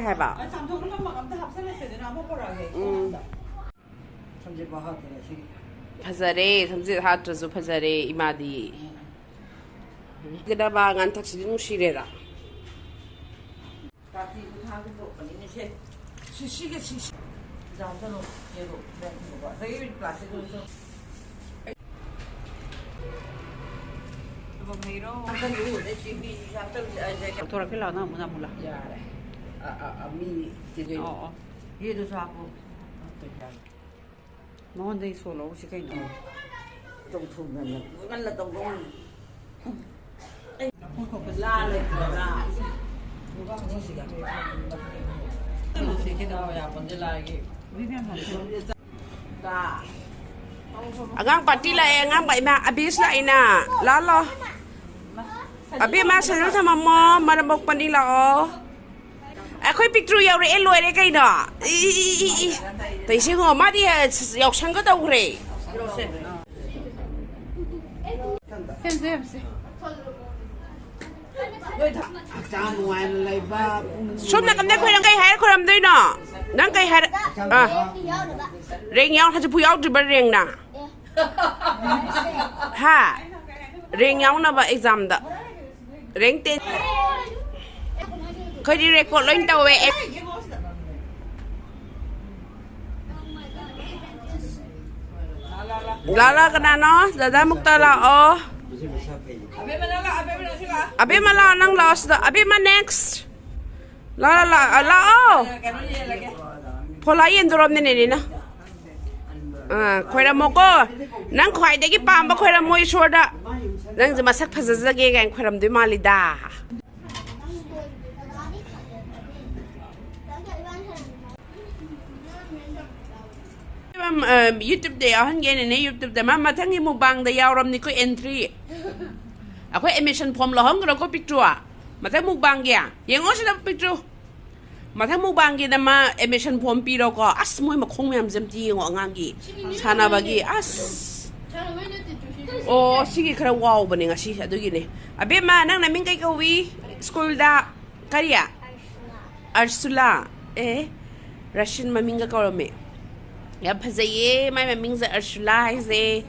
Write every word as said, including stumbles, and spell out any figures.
ꯍꯥꯏꯕ꯫ ꯆꯥꯝꯊꯣꯛꯅꯕ ꯑꯝꯇ ꯍꯥꯞꯆꯜꯂꯁꯦꯗꯅ ꯑꯃ ꯄꯣꯔꯛꯑꯒꯦ꯫ ꯎꯝ꯫ ꯁꯝꯖꯦꯠ ꯐꯥꯎ ꯍꯥꯞꯇꯅ ꯁꯤꯒꯤ꯫ ꯐꯖꯔꯦ, ꯁꯝꯖꯦꯠ ꯍꯥꯠꯇ꯭ꯔꯁꯨ ꯐꯖꯔꯦ ꯏꯃꯥꯗꯤ꯫ ꯀꯗꯕ ꯉꯥꯟꯊꯛꯁꯤꯗꯤ ꯅꯨꯡꯁꯤꯔꯦꯗ꯫ ꯀꯥꯇꯤꯗꯨ ꯊꯥꯡꯗꯣꯛꯄꯅꯤꯅꯦ ꯁꯦ꯫ ꯁꯤ, ꯁꯤꯒ ꯁꯤ, ꯁꯤ꯫ ꯌꯥꯝꯗꯅꯣ꯫ ꯌꯦꯔꯨꯝ꯫ ꯌꯦꯔꯨꯝ꯫ ꯑꯗꯒꯤ ꯄ꯭ꯂꯥꯁꯇꯤꯛꯇꯨꯁꯨ꯫ ꯊꯝꯕꯝ ꯂꯩꯔꯣ꯫ ꯍꯥꯞꯆꯜꯂꯨ꯫ ꯑꯗꯩ ꯆꯤꯡꯍꯤꯁꯤꯁꯨ ꯍꯥꯞꯆꯜꯂꯨ꯫ ꯑ, ꯁꯦ꯫ ꯂꯧꯊꯣꯔꯛꯀꯦ ꯂꯥꯛꯑꯣ, ꯅꯪ ꯑꯃꯨꯛ ꯅꯃꯨꯛ ꯂꯥꯛꯑꯣ꯫ ꯌꯥꯔꯦ꯫ ꯑ, ꯑ, ꯑ, ꯃꯤ ꯇꯤꯟꯗꯣꯏꯅꯣ? ꯑꯣ, ꯑꯣ꯫ ꯌꯦꯗꯨꯁꯨ ꯍꯥꯞꯄꯣ꯫ ꯍꯥꯞꯇꯣꯏ ꯌꯥꯔꯦ꯫ ꯃꯉꯣꯟꯗꯒꯤ ꯁꯣ ꯂꯧꯔꯨꯁꯤ ꯀꯩꯅꯣ꯫ ꯇꯧꯊꯣꯛ ꯉꯟꯅ, ꯉꯟꯅ ꯇꯧꯊꯣꯛ꯫ ꯂꯥ ꯂꯩꯇ꯭ꯔꯕ꯭ꯔꯥ? ꯀꯩꯅꯣꯁꯦ ꯀꯩꯗꯧꯕ ꯌꯥꯄꯣꯟꯇꯦ ꯂꯥꯒꯤ꯫ ꯂꯥ꯫ ꯑꯉꯥꯡ ꯄꯥꯔꯇꯤ ꯂꯥꯛꯑꯦ, ꯑꯉꯥꯡ ꯄꯥ-, ꯏꯃꯥ ꯑꯕꯤꯁ ꯂꯥꯛꯏꯅ꯫ ꯂꯥꯛꯑꯣ, ꯂꯥꯛꯑꯣ꯫ ꯑꯕꯦꯝꯃ ꯁꯦꯟꯗꯜ ꯊꯝꯃꯝꯃꯣ, ꯃꯔꯝ ꯃꯣꯛꯄꯅꯤ, ꯂꯥꯛꯑꯣ꯫ ꯑꯩꯈꯣꯏ ꯄꯤꯛꯇ꯭ꯔꯨ ꯌꯧꯔꯛꯑꯦ, ꯂꯣꯏꯔꯦ ꯀꯩꯅꯣ꯫ E, E, E, E, E. ꯇꯩꯁꯦꯉꯣ, ꯃꯥꯗꯤ, ꯑ, ꯌꯥꯎꯁꯪꯒ ꯇꯧꯈ꯭ꯔꯦ꯫ ꯁꯦꯝꯁꯦ, ꯁꯦꯝꯁꯦ꯫ ꯍꯛꯆꯥꯡ ꯅꯨꯡꯉꯥꯏꯅ ꯂꯩꯕ ꯄꯨꯛꯅꯤꯡ ꯁꯣꯝ ꯅꯥꯀꯟꯗ ꯑꯩꯈꯣꯏ ꯅꯪ ꯀꯩ ꯍꯥꯏꯔ ꯈꯣꯏꯔꯝꯗꯣꯏꯅꯣ? ꯅꯪ ꯀꯩ ꯍꯥꯏꯔ-, ꯑꯥ꯫ ꯔꯦꯡ ꯌꯥꯎ-, ꯍꯧꯖꯤꯛꯄꯨ ꯌꯥꯎꯗ꯭ꯔꯤꯕ ꯔꯦꯡꯅ? ꯍꯥ? ꯔꯦꯡ ꯌꯥꯎꯅꯕ ꯑꯦꯛꯖꯥꯝꯗ꯫ Rank ten. ꯑꯩꯈꯣꯏꯗꯤ ꯔꯦꯀꯣꯔꯠ ꯂꯣꯏ ꯇꯧꯋꯦ꯫ ꯂꯥ, ꯂꯥ, ꯀꯅꯥꯅꯣ? ꯗꯗꯥ ꯃꯨꯛꯇ ꯂꯥꯛꯑꯣ꯫ ꯑꯕꯦꯝꯃ ꯂꯥꯛꯑꯣ, ꯅꯪ ꯂꯥꯛꯑꯣ ꯁꯤꯗ꯫ ꯑꯕꯦꯝꯃ next꯫ ꯂꯥ, ꯂꯥ, ꯂꯥ, ꯂꯥꯛꯑꯣ꯫ ꯐꯣꯂꯥ ꯌꯦꯟꯗꯣꯔꯝꯅꯦ ꯅꯦꯅꯦꯅ꯫ ꯑꯥ, ꯈꯣꯏꯔꯝꯃꯣꯀꯣ꯫ ꯅꯪ ꯈ꯭ꯋꯥꯏꯗꯒꯤ ꯄꯥꯝꯕ ꯈꯣꯏꯔꯝꯃꯣ ꯏꯁꯣꯔꯗ꯫ ꯅꯪꯁꯦ ꯃꯁꯛ ꯐꯖꯖꯒꯦ ꯀꯥꯏꯅ ꯈꯣꯏꯔꯝꯗꯣꯏ ꯃꯥꯜꯂꯤꯗ꯫ ꯌꯨꯇ꯭ꯌꯨꯕꯇ ꯌꯥꯎꯍꯟꯒꯦꯅꯦ, ꯌꯨꯇ꯭ꯌꯨꯕꯇ꯫ ꯃꯥ ꯃꯊꯪꯒꯤ ꯃꯨꯛꯕꯥꯡꯗ ꯌꯥꯎꯔꯝꯅꯤꯀꯣ, entry꯫ ꯑꯩꯈꯣꯏ admission form ꯂꯧꯍꯟꯈ꯭ꯔꯣꯀꯣ, ꯄꯤꯛꯇ꯭ꯔꯨ꯫ ꯃꯊꯪ ꯃꯨꯛꯕꯥꯡꯒꯤ꯫ ꯌꯦꯡꯉꯣ ꯁꯤꯗ, ꯄꯤꯛꯇ꯭ꯔꯨ꯫ ꯃꯊꯪ ꯃꯨꯛꯕꯥꯡꯒꯤꯗ ꯃꯥ admission form ꯄꯤꯔꯣꯀꯣ꯫ ꯑꯁ, ꯃꯣꯏ ꯃꯈꯣꯡ ꯃꯌꯥꯝꯁꯦ ꯑꯝꯇ ꯌꯦꯡꯉꯣ, ꯑꯉꯥꯡꯒꯤ ꯁꯥꯟꯅꯕꯒꯤ꯫ ꯑꯁ꯫ ꯑꯣ, ꯁꯤꯒꯤ ꯈꯔ ꯋꯥꯎꯕꯅꯦ ꯉꯁꯤ, ꯑꯗꯨꯒꯤꯅꯦ꯫ ꯑꯕꯦꯝꯃ, ꯅꯪ ꯅꯃꯤꯡ ꯀꯩ ꯀꯧꯏ? ꯁ꯭ꯀꯨꯜꯗ ꯀꯔꯤ? ꯑꯔꯁꯨꯂꯥ꯫ ꯑꯦ, ꯔꯁꯤꯌꯟ ꯃꯃꯤꯡꯒ ꯀꯧꯔꯝꯃꯦ꯫ ꯌꯥꯝ ꯐꯖꯩꯌꯦ ꯃꯥꯏ ꯃꯃꯤꯡꯁꯦ, ꯑꯔꯁꯨꯂꯥ ꯍꯥꯏꯁꯦ꯫